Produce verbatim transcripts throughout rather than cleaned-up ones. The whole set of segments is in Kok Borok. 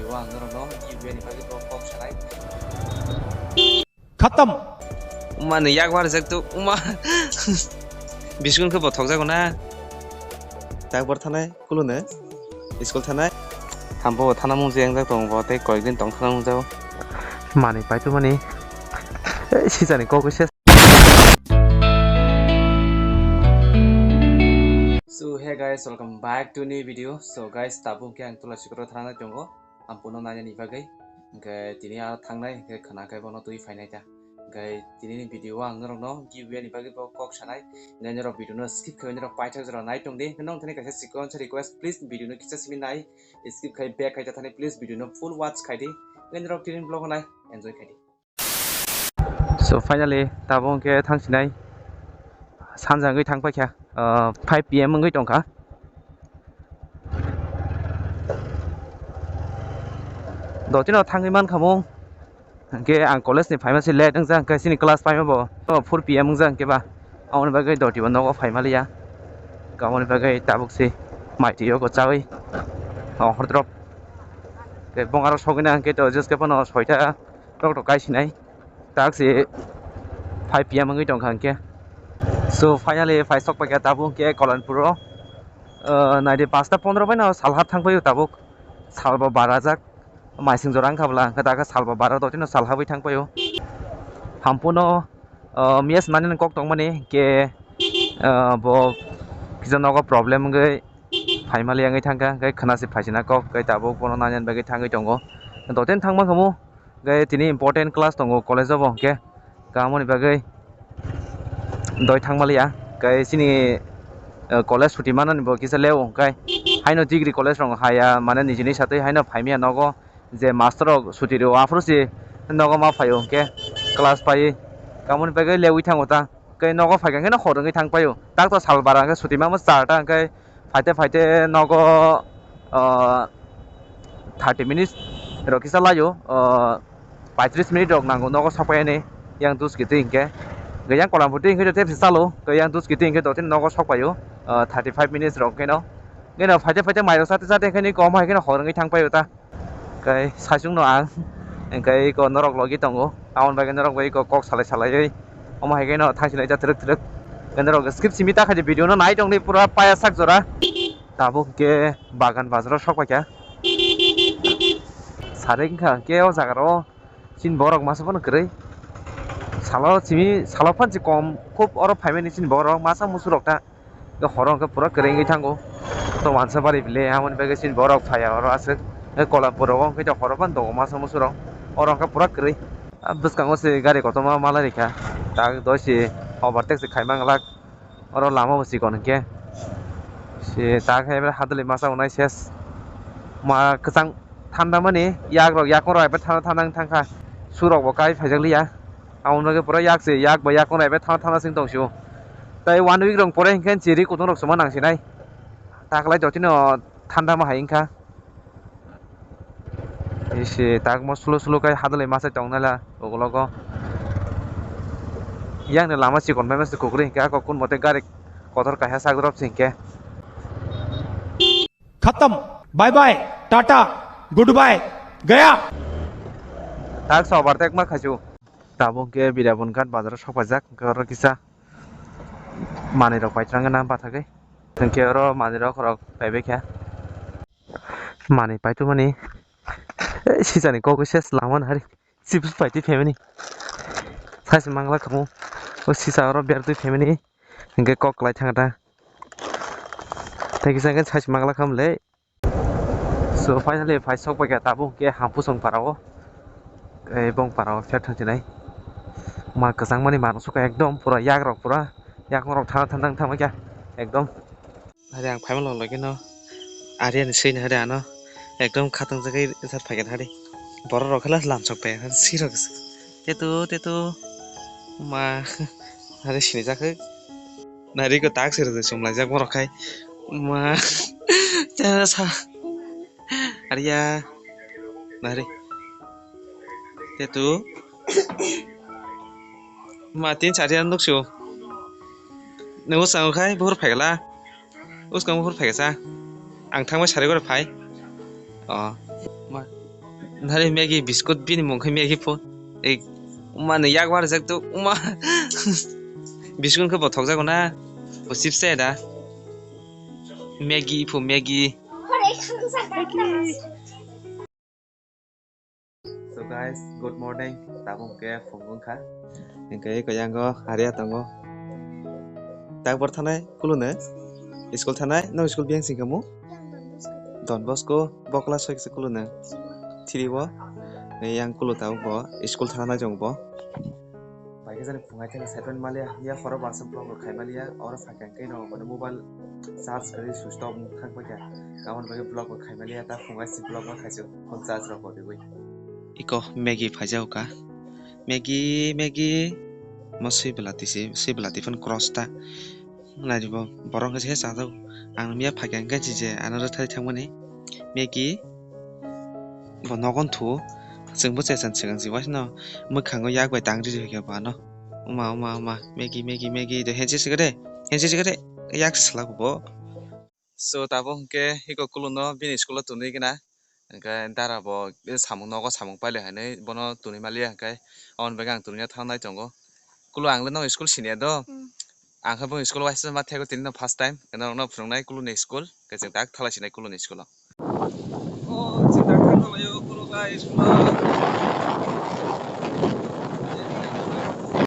Ang norokno giveaway ni bagwi bo kok sanai. Khatam. Uma ni yak war jak tu uma. Biskun khe bo thok jago na. Tak bor thanai kulu ne. School thanai. Hambo thana mung jeng jak tong bo tei koyek din tong thana mung jago. Mani pai tu mani. Ei, sijani kok se. So hey guys, welcome back to new video. So guys, tabuk khe ang tula sikoro thana tongo. Hampuno nainani bagwi. Hwnkhe tini a thangnai, hwnkhe khwna khe bono twi phainai ta. Hwnkhe tinini video o ang norokno giveaway ni bagwi bo kok sanai. Hwnkhe norok video no skip khlaiwi norok paithak jora nai tongdi. Hwnkhe nong thani kaisa chikon sa request, please video no kisa simi nai. Skip khai back khai ta thani, please video no full watch khai di. Hwnkhe norok tini vlog o nai enjoy khai di. So finally tabuk hwnkhe thangsinai sanja wngwi thang paikha, ah, five P M wngwi tongkha. Dotino thangwi mankha mung, hwnkhe ang college ni phaima se late wngjak, hwnkhe chini class phaima bo four P M wngjak, hwnkhe ba aboni bagwi dotino nogo phaima liya. Aboni bagwi tabuk se mai twi o chawi o hor drop. Hwnkhe bong aro sogwina hwnkhe to just khe phano soita. Tok tok kai sinai. Tak se five P M wngwi tongkha hwnkhe. So finally phai sok paikha tabuk hwnkhe Kolanpuro. Ah, naidi pasta pondro baino sal hap thang paio tabuk. Salbo barajak. Maising jora wngkha bwla hwnkhe dakhe salbo bara dotino sal habwi thang paio. Hampuno, ah, miya swnani kok tongmani hwnkhe, ah, bo kisa nogo problem wngwi phaimali wngwi thangkha hwnkhe khwna se phaisina kok tei tabuk bono nainani bagwi thangwi tongo. Dotino thangma khamu. Hwnkhe tini important class tongo college o bo hwnkhe kamoni bagwi doi thangmaliya. Hwnkhe chini, eh, college suti manani bo kisa leo hwnkhe haino degree college rok haya mane nijini satwi haino phaimaya nogo je master rok suti rio aphuru se nogo ma phaio hwnkhe class paiwi kamoni bagwi lewi thango ta. Hwnkhe nogo phaikha hwnkhe no hor wngwi thang paio. Tak to sal bara hwnkhe suti mamo charta hwnkhe phaite phaite nogo, ah, thirty minutes rok kisa laio, ah, paitris minute rok nango nogo sokpaini yang dus kiti hwnkhe. Hwnkhe yang kolam phuti hwnkhe tei chalo, hwnkhe yang dus kiti hwnkhe dotino nogo sokpaio, ah, thirty five minutes rok hwnkhe no. Hwnkhe no phaite phaite mairok chate chate hwnkhe ni kom hai hwnkhe no hor wngwi thang paio ta. Hwnkhe saichung no ang, hwnkhe eko norok logi tongo, aboni bagwi norok bai eko kok salai salaiwi, omo hai khe no thang sinai jak twrwk twrwk, hwnkhe norok skip simi ta khaidi video no nai tongdi pura paya sak jora. Tabuk hwnkhe bagan bazaro sok paikha, sari wngkha hwnkhe o jaga rok chini borok masa phano kwrwi, salo simi salo phansi kom khub oro phaimani chini borok masa musu rok ta. Horo hwnkhe pura kwrwi wngwi thango. To wansa bari bile, aboni bagwi chini borok phaiya oro aswk. Tei Kolanpur rogo hwnkhe to horo phano tongo masa musu rok. Oro hwnkhe pura kwrwi. Ah, bwskango se gari kotorma malai rikha. Tak doi se overtake se khaima glak. Oro lama bo chikon hwnkhe. Se tak hai hadwlwi masa unai ses. Ma kwchang thanda mani yak rok yakung rok bai thanda thanda wng thangkha. Su rok bo kai phaijak liya. Aboni bagwi pura yak se, yak bai yakung naibe thana thana sing tong sio. Tai one week rok pore hinkhe chiri kutung rok suma nang sinai. Taklai jotino thanda ma hai wngkha. Isi tak mo sulu sulu kai hadwlwi masa tong nala ugulogo. Yang ni lama chikon bai masa kukri hinkhe ako kun mote gari kotor kaisa sak drop se hinkhe. Khatam. Bye bye. Tata. Goodbye. Gaya. Tak sa overtake ma khachu. Tabuk khe Birabon Ghat bazar o sok paijak, hwnkhe oro kisa manwi rok paithang na bathagwi, hwnkhe oro manwi rok rok paibai kha. Manwi paitu mani, eh, sisani kok se lama nahari, chips paitwi phaimani, saisi mangla khamu, o sisa oro bertwi phaimani, hwnkhe kok kwlai thangkha ta, tei kisa hwnkhe saisi mangla khamu le. So finally phai sok paikha tabuk hwnkhe Hampusong para o. Tei bong para o pher thang chinai. Ma kwchang mani manuk sukha ekdom pura yak rok pura yak rok thana thana thang kha ekdom. Hari ang phaima log logino Arya ni swi no hari ano ekdom khatang jagwi sak phaikha hari. Borok rok khe last lam sok pai swi rok tetu tetu ma hari sini jak. Nari ko tak sir de sumlai jak borok khai. Ma. Chara sa. Arya. Nari. Tetu. Ma tin chari an dok sio. Nungo sango khai buhur phaikla. Uskang buhur phaiksa. Ang thangbai sari gore phai. Oh. Ma. Nari Maggi biscuit bini mung khe Maggi pho. Ei, uma ni yak war jak to, uma. Biscuit khe bo thok jago na. Bo chips se da. Maggi pho Maggi. So guys, good morning. Tabuk ke phung wngkha. Hingke eko yango haria tongo. Tak bor thanai kuluno. School thanai, no school biyang singkamu? Don Bosco, bo class soi kisa kuluno. Three bo. Yang kulu tabuk bo, school thana nai jong bo. Bai khe jani phungai thani saipan maliya, ya phoro baksa vlog rok khai maliya, oro phai khe khe no mane mobile charge kwrwi switch off wng thang paikha. Aboni bagwi vlog bo khai maliya, ta phungai si vlog bo khaisio phone charge rok bo riwi. Iko Maggi phaijago ka. Maggi, Maggi. Mo swi bwlati se, swi bwlati phano cross ta. Nai bo borok khe sajak. Ang miya phai kha hwnkhe je ano rwthai thangmani. Maggi. Bo nogo nthu. Chwng bo chesan swkang se waisano mwkhango yak bai tang riri hwnkhe bo ano. Uma, uma, uma. Maggi, Maggi, Maggi. De hensi sikade. Hensi sikade. Yak se salak bo. So tabuk hwnkhe iko kuluno bini school o tonwi gana. Hwnkhe dara bo samung nogo samung pailai hinwi bono tonwi maliya hwnkhe aboni bagwi ang tonwi thang nai tongo. Kulu ang le no school siniya do. Hmm. Ang khe bo school waisa ma thego tini no first time. Norok no phwrwng nai kulu ni school. Khe chwng tak thalai sinai kulu ni school o. O chwng tak thang tonglaio kulu ga school o.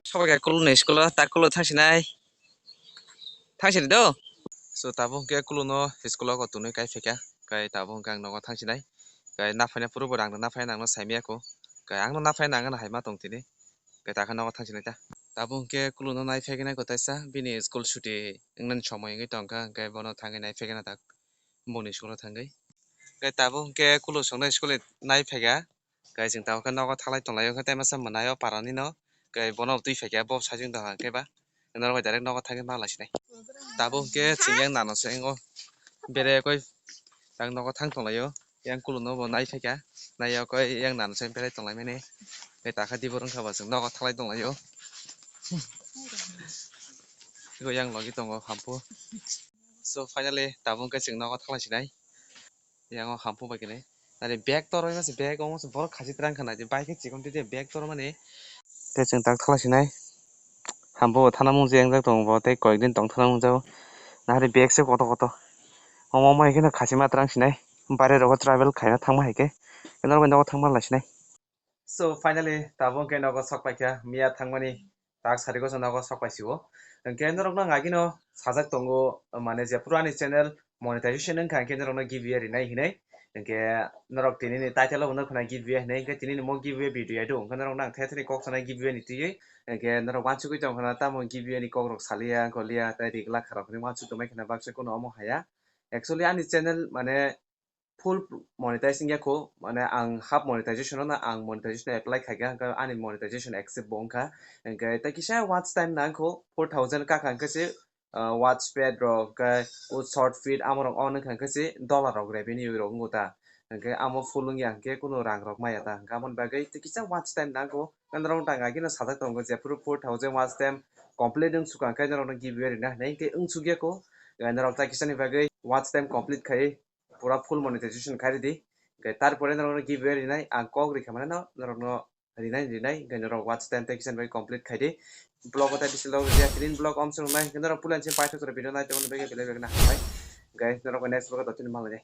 Sobo khe kulu ni school o tak kulu thang sinai. Thang sini do. So tabuk hwnkhe kuluno school o tonwi kai phaikha. Kai tabuk hwnkhe ang nogo thang sinai. Kai naphai na phuru bo rang naphai nangno saimaya kho. Kai ang no naphai nang hai ma tong tini. Kai takha nogo thang sinai ta. Tabuk hwnkhe kuluno nai phaikha nai kwtaisa bini school chuti wngnani somoi wngwi tongkha, hwnkhe bono thangwi nai phaikha na tak boni school o thangwi. Hwnkhe tabuk hwnkhe kulu songno school ni nai phaikha. Kai chwng tabuk khe nogo thalai tonglaio, hwnkhe tai masa mwnaio parani no. Kai bono twi phaikha, bo sajwk dong hwnkhe ba. Norok bai direct nogo thangwi ma lai sinai. Tabuk hwnkhe chwng yang nano se wngo. Bere koi tak nogo thang tonglaio. Yang kuluno bo nai phaikha. Naiya koi yang nano se berai tonglaimani. Kai takha dibor wngkha ba chwng nogo thalai tonglaio. Ego yang logi tongo hampu. So finally tabuk hwnkhe chwng nogo thalai sinai. Yang o hampu bai kene. Nari bag toroi mase bag omo se borok khasi twrang khana je bike chikon tite bag toro mani. Tei chwng tak thala sinai. Hampu bo thana mung je yang jak tongo bo tei koyek din tong thana mung jago. Nari bag se koto koto. Omo omo hai kheno khasi ma twrang sinai. Bare rogo travel khaina thangma hai khe. Norok bai nogo thangma lai sinai. So finally tabuk hwnkhe nogo sok paikha miya thangmani tak sari gosa nogo sok paisio. Hwnkhe norokno ang agino sajak tongo mane jephuru ani channel monetization wngkha hwnkhe norokno giveaway rinai hinwi. Hwnkhe norok tinini title o nukha na giveaway hinwi hwnkhe tinini mo giveaway video ya do hwnkhe norokno ang thethani kok sanai giveaway ni twiwi. Hwnkhe norok uansugwi tongkha na tamo giveaway ni kokrok saliya wngkha liya tei ri glak kha rok hinwi uansuk tongmai khana baksa kheno omo haya. Actually ani channel mane full monetize wngya kho, mane ang half monetization no ang monetization apply khaikha, hwnkhe ani monetization accept bo wngkha, hwnkhe tei kisa watch time nang kho four thousand kakha hwnkhe se, ah, watch pad rok, hwnkhe o short feed amo rok on wngkha hwnkhe se dollar rok revenue rok wngo ta, hwnkhe amo full wngya hwnkhe kunu rang rok maya ta, hwnkhe amoni bagwi tei kisa watch time nang kho, norok tang agino sajak tongo jephuru four thousand watch time complete wngsukha hwnkhe norokno giveaway rina hinwi hwnkhe wngsukya kho, norok tei kisani bagwi watch time complete khai pura full monetization khai ridi. Hwnkhe tarpore norokno giveaway rinai ang kok rikha mane no norokno rinai rinai hwnkhe norok watch time tei kisa bai complete khai di. Vlog o tei bisi log ya green vlog om swngnai hwnkhe norok puila se paithak jora video nai tongmani bagwi belai belai no hambai. Hwnkhe norok next vlog o totino malai.